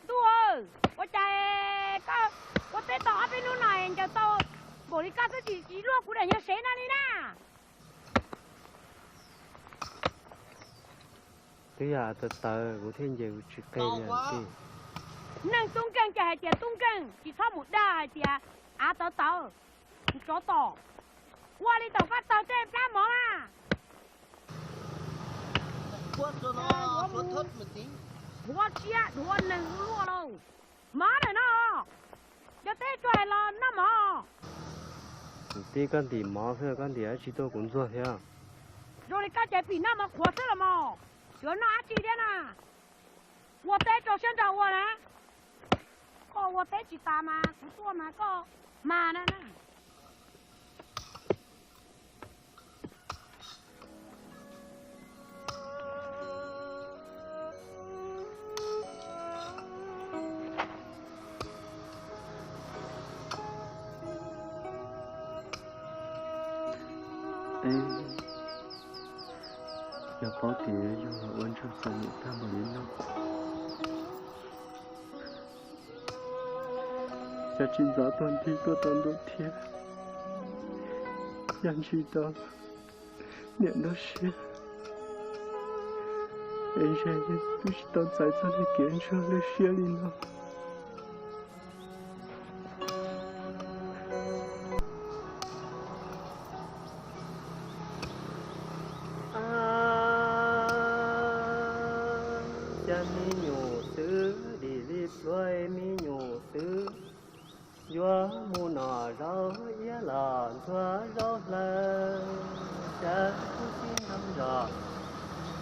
Ntuj, ua cas koj ua teb tau ob peb hnub no ncaws tau npaum li koj xwb tsis tsis luaj kuv daim nyuag sev no li na? Twb yog av tawv tawv kuv thiaj ncaws kuv tsis qe li. Neeg tub nkeeg ces hais tias tub nkeeg tsis txhob mus dag hais tias av tawv tawv. Tsov tom, ua li thaum koj taug tej plab mov na. Dhuav tsiab dhuav neeg ua luaj lauj. Mov ntawm no, yog teb tsuas hais los noj mov. Tib koj ntim mov xwb koj ntim dab tsi tuaj kuv ntxuag thiab. Zoo li koj ces pim noj mov qhuav xwb los mas, yuav noj dab tsi thiab na? Ua teb rau siab nrog ua na. Koj ua teb tsis tas mas kuv tuaj mas koj mas na. Yog paub tias yog ua ntsuag txom nyem tag npaum li no, cas tsis ntxov tuag nthi tuaj tau ntuj thiab. Yog ntsis tau niam nrog siab, es ntshe twb tsis tau txais txog niag kev ntsuag lwj siab li no. Cas me nyuam twb dim li pluav, me nyuam twb yuav mus noj zaub iab los ntxuag zaub hlaws. Cas kuv txib nraug nrog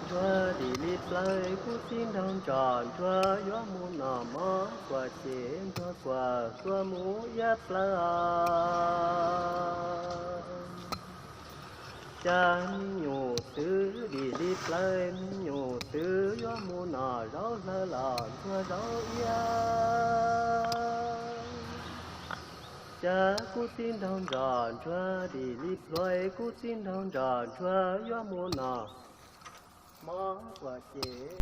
ntsuag dim li plawv, kuv txib nraug nrog ntsuag yuav mus noj mov kuam ces ntsuag kuam tuaj mus iab plawv. Cas me nyuam twb dim li plawv, me nyuam twb yuav mus noj zaub hlaws los ntxuag zaub iab. Cas kuv txib nraug nrog ntsuag dim li pluav, kuv txib nraug nrog ntsuag yuav mus noj mov kuam ces